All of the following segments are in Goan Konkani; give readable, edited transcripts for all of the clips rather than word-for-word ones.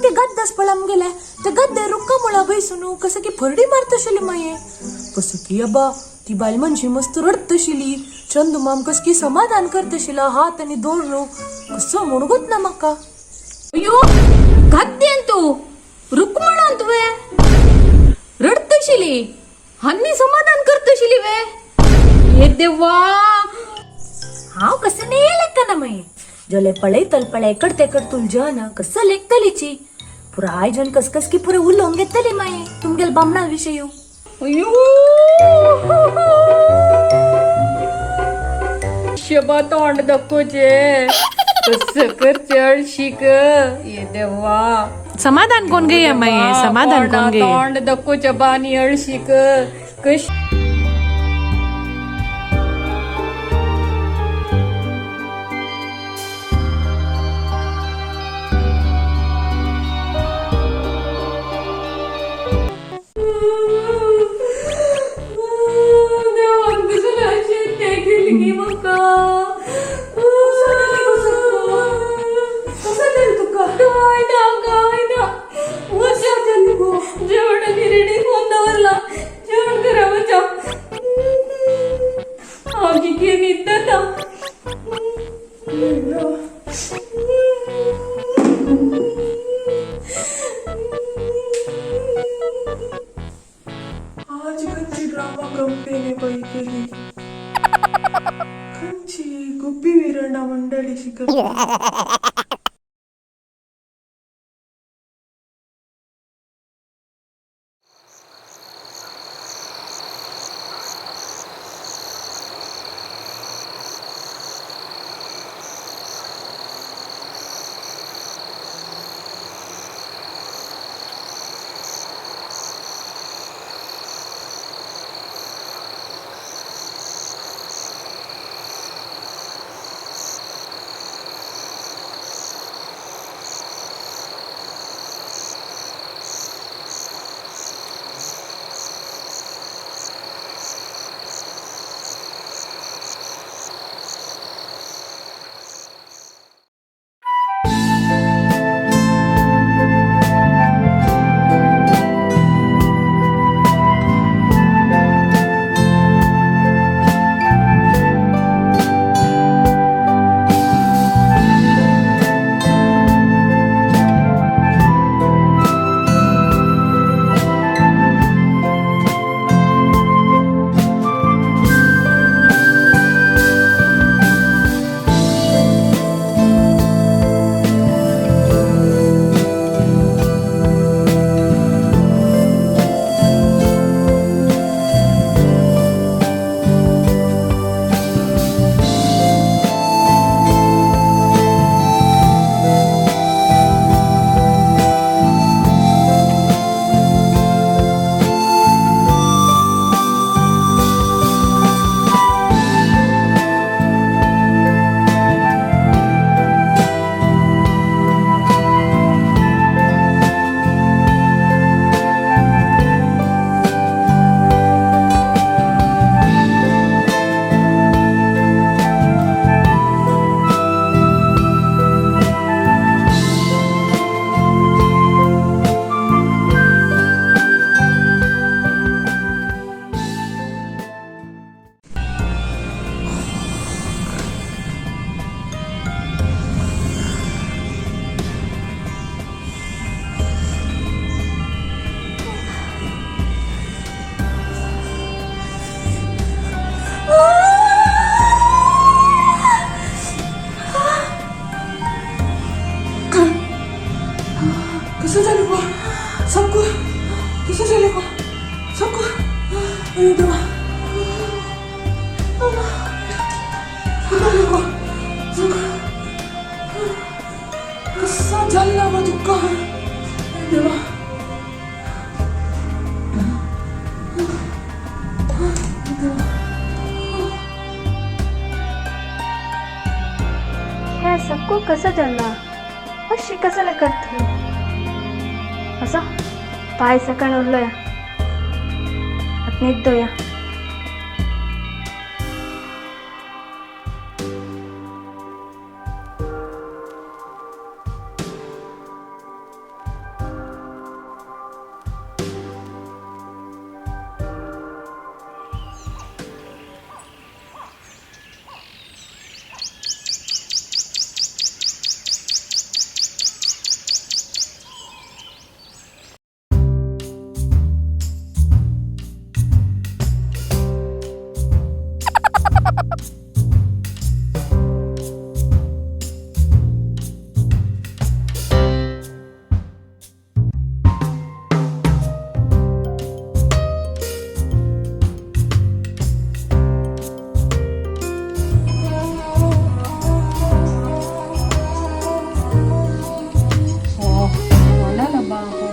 ते गद्दास पळय आमगेले ते गद्दे रुक्का मुळा बैसून कसं की फरडी मारतशिली माये कसं की अबा ती बायल मनशी मस्त रडतशिली चंदू माम कस की समाधान करतशिला हात आणि दोर कसं म्हणगत ना माका. अय्यो गद्दे अंतू रुक्मण अंतुवे रडतशिली हन्नी समाधान करतशिली वे ये देवा. हांव कसं नाही लेखना माये जले पळयतल पळय कडते कडतुल जन कसं लेखतलीची पुराय जन कस कस की पुरे उलोवंक घेतली माये तुमगेल बामणा विशय. अय्यो शबा तोंड दाखोवचे कसं करचे अळशीक ये देवा. समाधान कोण गे माये समाधान कोण गे. तोंड दाखोवचे बानी अळशीक कश जेवण रेडी होऊन दवरला जेवण करावं हांव कितें न्हिदता. आज खंयची ड्रामा कंपनी पळय केली खंयची गुब्बी विरणा मंडळी शिकत. कसं झालं गो सकू कसं झालं गो सकू अरे देवा कसं झालं गो सकू कसा झाला गो तुका अरे देवा. ह्या सक्को कसं जाल्ला अशी कसं करते असो पाय सकाळ उरलो या आतां न्हिदो या. Oh, wala na ba ako?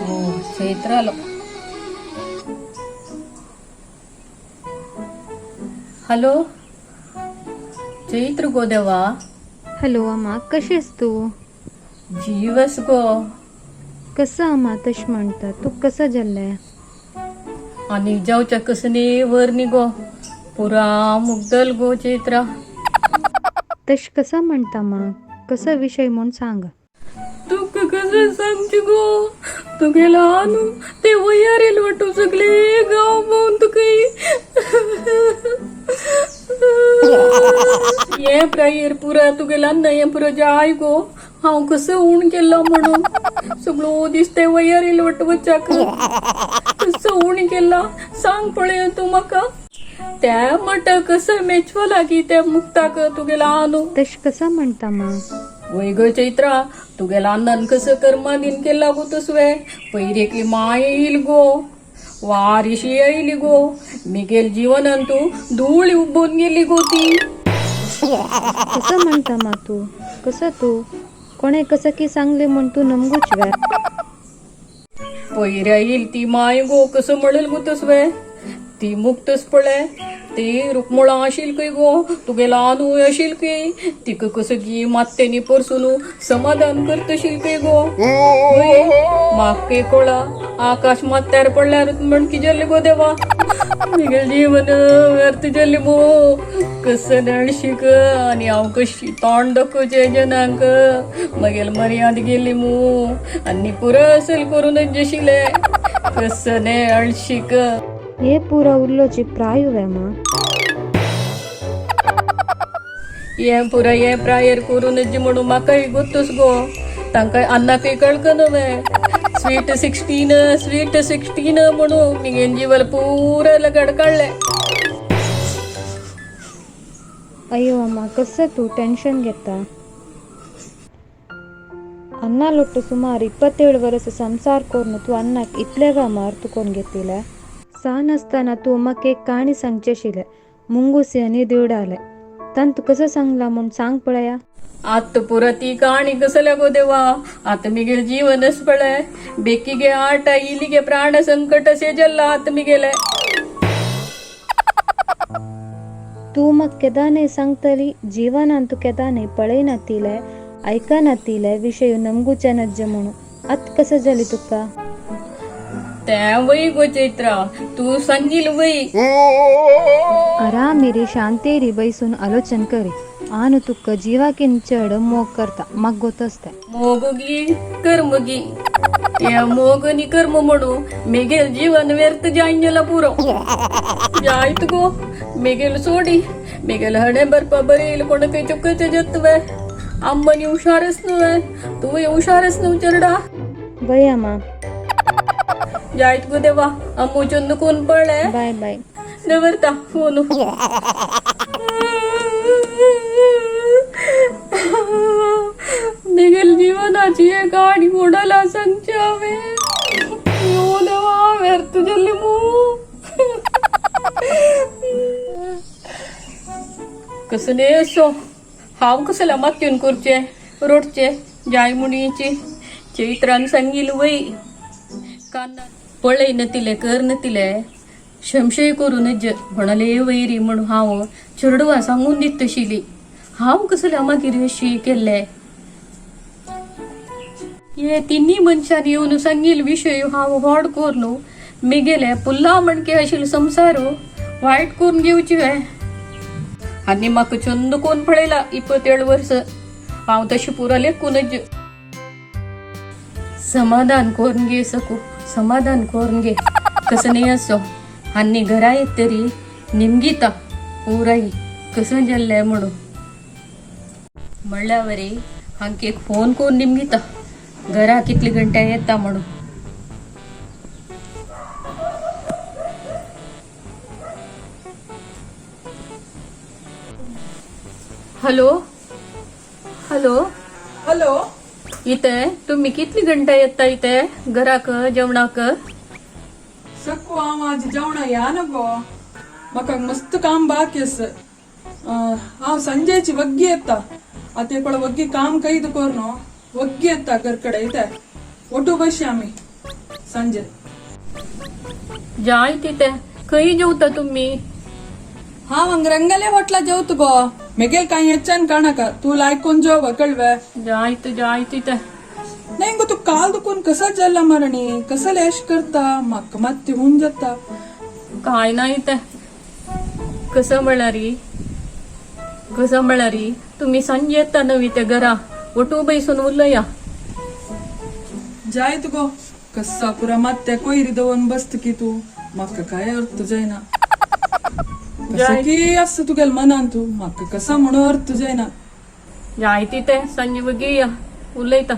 Oh, Chaitra hello Chaitra गो देवा. हॅलो अम्मा, कशी आहेस तू? जीवस गो. कसं अम्मा तश म्हणता? तू कसं जल्लय? आणि जाऊच्या कसने वर निगो, पुरा मुगदल गो चैत्रा. तश कसं म्हणता मा? कसा विषय म्हणून सांग. तुका कसं सांगचे गो, तुगेला आणू ते वयारेल वाटू सगळे गाव पाहून तुका. ये प्रायर पुरा तुगेला हे पुरा जाय गो, हांव कसं ऊण केला म्हणून सगळो दिसते वयारेल वाटू वचाक. कसं ऊण केला सांग पळय तूं म्हाका. त्या मट कसं मेचवा लागी त्या मुक्ताक तुगेला आणू. तश कसं म्हणता मा? वय ग चैत्रा, तुगेला अण्णान कसं कर्मानीन केला गो तसवे. पयर एकली माय येईल गो, वारिशी येयली गो, मिगेल जीवनान तू धूळ उबून गेली गो ती. कसं म्हणता मा तू? कसं तू कोणे कसं की सांगले म्हण तू नमगूच वे. पयर येईल ती माय गो, कसं म्हणेल गो तसवे. ती मुक्तच पळय ती रुकमुळा आशिल खंय गो, तुगेला आनू आशिल खंय. तिका कसं गी मात्तेनी परसून समाधान करतशील खंय गो. वय, म्हाका कळा आकाश मात्यार पडल्यार म्हण की जाल्लें गो देवा. मिगेल जीवन व्यर्थ जाल्लें मो. कसं नळशीक आनी हांव कशी तोंड दाखोवचें जनांक. मगेल मर्याद गेली मू आनी पुरो असल करूनच जशिलें. कसं ने अळशीक. हे पुरा उरलोची प्राय वे मा. हे पुरा हे प्रायर करूनच म्हणून म्हाकाय गोत्तूच गो. तांकां अन्नाकय कळकना वे. स्वीट 16 स्वीट 16 म्हणून मिगेन जीवन पुरा लगड काडलें. अय्यो अम्मा, कसं तू टेन्शन घेता? अन्नालೊಟ್ಟು ಸುಮಾರು 27 ವರ್ಷ ಸಂಸಾರ कोरून तूं अन्नाक इतले वा मार तूं कोण घेतिले? सान आसतना तूं म्हाका एक काणी सांगचे आशिल्लें, मुंगूसी आनी दिवडाले. तान तूं कसं सांगला म्हूण सांग पळया. आत पुरा ती काणी कसल्या गो देवा. आत मिगेल जीवनच पळय बेकीगे आट इलिगे प्राण संकट सेजल्ला आत मिगेले. तूं म्हाका केदाने सांगतली जीवनान तूं केदाने पळयनातिले आयकनातिले विशय नमगुचे नज्ज म्हणून. आत कसं जाली तुका? तें वय गो चैत्रा, तूं सांगील वय. आरामेरी शांतेरी बैसून आलोचन करी. आनु तुका जीवाकीन चड मोग करता म्हाका गोत आसता. मोगगी कर्मगी हे मोग नी कर्म म्हणू मेगेल जीवन व्यर्थ जायन गेला पुरो. जायत गो मेगेल सोडी, मेगेल हणे बरपा बरेल कोणकय चुकचे जत्वे. अम्मनी हुशारच न्हय, तूं हुशारच न्हू चेरडा. वय अम्मा. जायत गो देवा, अम्मू चंद कोण पळय. बाय बाय. दवरता फोन. मिगेल जीवनाची एक गाडी कोणाला सांगची हांवें. यो देवा, व्यर्थ जाल्लें मू. कसं न्ही असो हांव कसल्या मातयेन करचें रडचें जाय म्हणीची. चैत्रान सांगील वय कान्ना पळय नतिले कर नतिले शमशय करूनच म्हणाले वैरी म्हणून हांव चेडवा सांगून दित तशिली. हांव कसल्या मागीर अशी केल्ले. हे तिन्ही मनशान येवन सांगील विशय हांव व्हड करून मिगेले पुल्ला म्हणके आशिल्लो संवसार वायट करून घेवची वे. आनी म्हाका चंद कोण पळयला 27 वर्स हांव तशें पुरा लेखूनच. समाधान करून घे सकू, समाधान करून घे. कसं न्ही असो आनी घरा येत तरी निमगिता पुराय कसं जाल्लें म्हणून. म्हणल्यार वरी हांकां एक फोन करून निमगिता घरा कितले घंट्या येता म्हणून. Hello hello hello. इथे तुम्ही कितली घंटा येता इथे घराक जेवणाक? सकू हांव आज जेवणा या ना गो, म्हाका मस्त काम बाकी आसा. हांव संजयची वग्गी येता. आतां एकवळ वग्गी काम कैद करून वग्गी येता घरकडे. इथे ओटू बशी आमी संजय. जाय तिथे खंय जेवता तुम्ही? हांव हांग रंगले हॉटला जेवत गो. मेगेल कांय येच्च्यान काणाका, तूं लायकोन जेव कळवे. जायत जाय तिथे. नाही गो, तू काल दुखून कसा जल्ला मरणी कसं लॅश करता, म्हाका मात्ती होऊन जाता. काय नाही ते. कसं म्हळ्यारी कसं म्हळ्यारी तुम्ही सांजे येता नवी ते घरा ओटू बैसून उलया. जायत गो, कस्सा पुरा मात्या कोयरी दवरून बसत की तू, म्हाका काय अर्थ जायना. कसं की असं तुगेल मनान तू म्हाका कसा म्हणून अर्थ जायना. जाय तिथे सांजे वगी या उलयता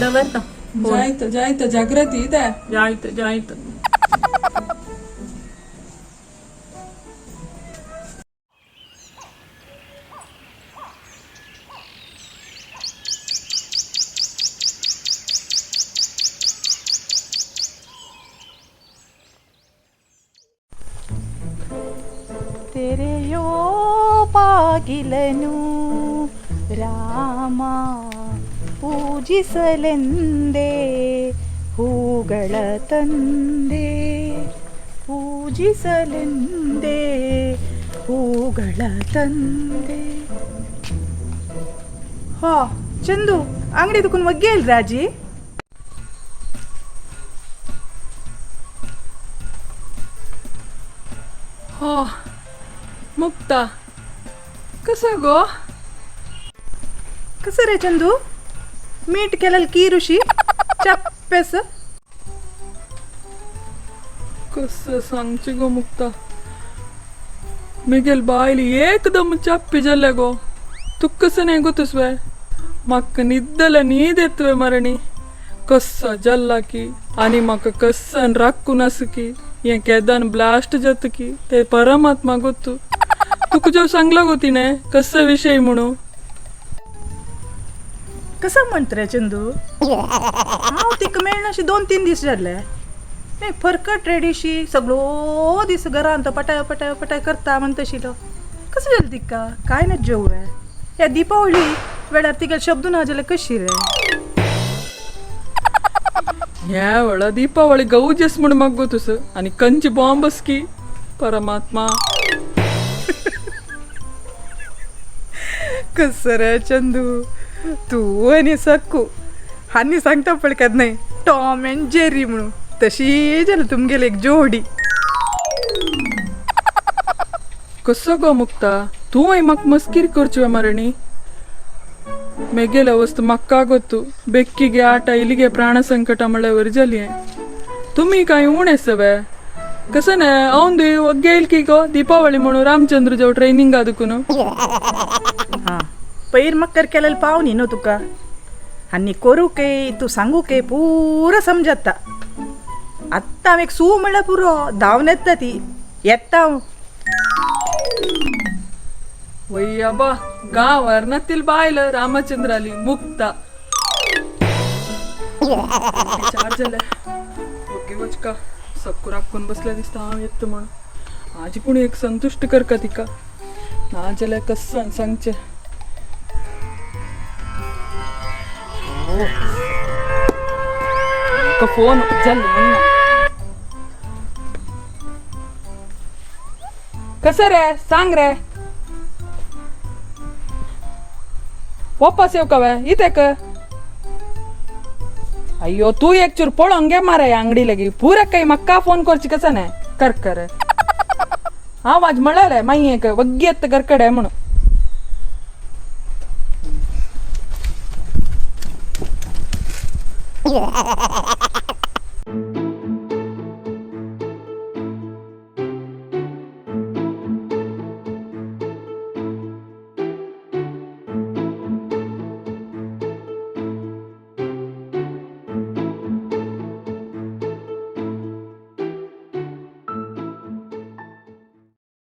दवरता. जायत जायत, जागृती ते. जायत जायत. ತೆರೆಯೋ ಬಾಗಿಲನು ರಾಮ ಪೂಜಿಸಲೆಂದೇ ಹೂಗಳ ತಂದೆ, ಪೂಜಿಸಲೆಂದೇ ಹೂಗಳ ತಂದೆ. ಹಾ ಚಂದು, ಅಂಗಡಿ ದುಕಾನ್ ಒಗ್ಗೆ ಇಲ್ಲ ರಾಜಿ? हो मुक्ता, कसं गो? कसं रे चंदू, मीठ केलेलं की ऋषी चप्पेस? कसं सांगचे गो मुक्ता, मिगेल बायल एकदम चाप्पी जाल्ले गो. तूं कसं नाही गो तुसवे, म्हाका न्हिदले न्हीद येतवे मरणी. कस्सा जल्ला की आनी म्हाका कस्सान राखून आसा की हें केदान ब्लास्ट जाता की ते परमात्मा गोतू. तुका जेव सांगला गो तिणें कस्सा विशय म्हणून? कसं म्हणत रे चंदू, हांव तिका मेळनाशी 2-3 दीस जाल्ले. नाही फरकट रेडीशी सगळो दीस घरांत पटाय पटाय पटाय करता म्हणतशिलो. कसं जालें तिका? काय ना जेव ह्या दीपावली वेळार तिका शब्द ना जाल्यार कशी रे? ह्या वेळा दीपावळी गौजस म्हण म्हाका गो तुस आनी कंची बॉम्बस की परमात्मा. कसं रे चंदू, तू आनी सक्कू हांनी सांगता पळय केन्नाय टॉम अँड जेरी म्हणून, तशी जालें तुमगेली एक जोडी. कसो गो मुक्ता, तूं म्हाका मस्कीर करची मरणी. मेगेल्या वस्तू म्हाका गोतू बेक्कीगे आटा इलिगे प्राण संकट म्हळ्यावर जाली. तुमी काय उणे सवे कसं ना औंदी वग्गे की गो दीपावली म्हणून रामचंद्र जेव ट्रेनिंग दुकून. हां पयर मक्कर केलेलं पाव न्ही न्हू तुका, आनी करूं के तूं सांगू के पुरो समजता. आत्तां हांव एक सू म्हणल्यार पुरो धांवन येता ती, येता हांव. वय्या गांवार नातील बायल रामचंद्राली मुक्ता. चार जाले ओके वचका सक्कू राखून बसल्या दिसता हांव येता म्हणून. आजी पूण एक संतुश्ट करका तिका, ना जाल्यार कसं सांगचें. फोन जालें. कसं रे सांग रे, वापस येव कवे इतेक? अय्यो तू एक चूर पळोवन गे मारे अंगडी लगी पुरा काही मक्का फोन करची कसं नाही कर कर. हांव आज म्हळ्यार मागीर एक वग्गी येता घरकडे म्हणून.